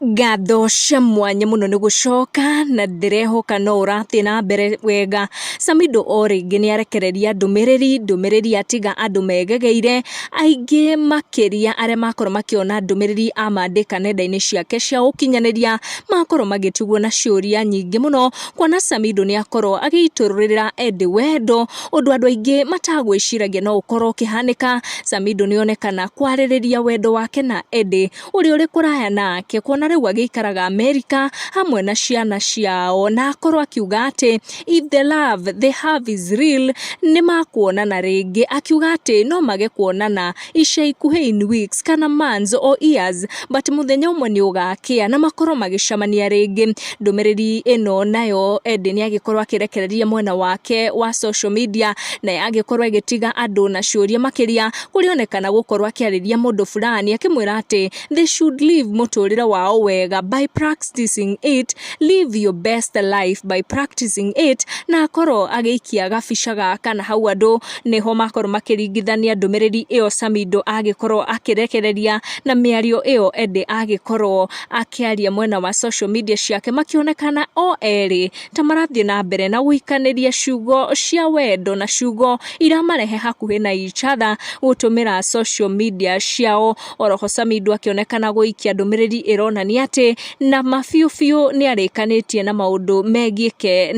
Ngatho cia mwanya muno nĩ gũcoka na ndĩrehoka no ũrathiĩ na mbere wega. Samidoh o rĩngĩ nĩ arekereria ndũmĩrĩri atiga andũ megegeire, aingĩ makĩria arĩa makorwo makĩona ndũmĩrĩri amandĩka nenda-inĩ ciake cia ũkinyanĩria, makorwo magĩtigwo na ciũria nyingĩ mũno, kuona Samidoh nĩ akorwo agĩitũrũrĩra Eddie wendo, ũndũ andũ aingĩ matagwĩciragia no ũkorwo ũkĩhanĩka. Samidoh nĩ onekana kwarĩrĩria wendo wake na Eddie ũrĩa ũrĩ kũraya nake, kuona rĩu agĩikaraga Amerika hamwe na ciana ciao, na akorwo akiuga atĩ if the love they have is real, nĩ makuonana rĩngĩ, akiuga atĩ no mage kuonana ica ikuhĩ, in weeks kana months or years, but mũthenya ũmwe nĩ ũgakĩa na makorwo magĩcemania rĩngĩ. Ndũmĩrĩri ĩno nayo Eddie nĩ agĩkorwo akĩrekereria mwena wake wa social media, na agĩkorwo ĩgĩtiga andũ na ciũria makĩria, kũrĩonekana gũkorwo akĩarĩria mũndũ fulani akĩmwĩra atĩ they should live mũtũrĩre wao wega by practicing it, live your best life by practicing it, na akorwo agĩikia gabica gaka, na hau andũ nĩho makorwo makĩringithania ndũmĩrĩri ĩyo Samidoh agĩkorwo akĩrekereria na mĩario ĩyo Eddie agĩkorwo akĩaria mwena wa social media ciake, makĩonekana o erĩ ta marathiĩ na mbere na gũikanĩria ciugo cia wendo na ciugo iramarehe hakuhĩ na each other gũtũmĩra social media ciao. Oroho Samidoh akĩonekana gũikia ndũmĩrĩri ĩronania atĩ na ma biũ biũ nĩ arĩkanĩtie na maũndũ megiĩ ke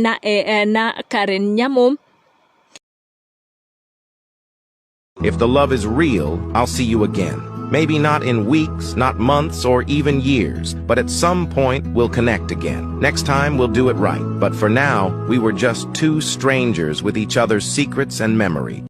na Karen Nyamu. If the love is real, I'll see you again. Maybe not in weeks, not months, or even years, but at some point we'll connect again. Next time we'll do it right. But for now, we were just two strangers with each other's secrets and memory.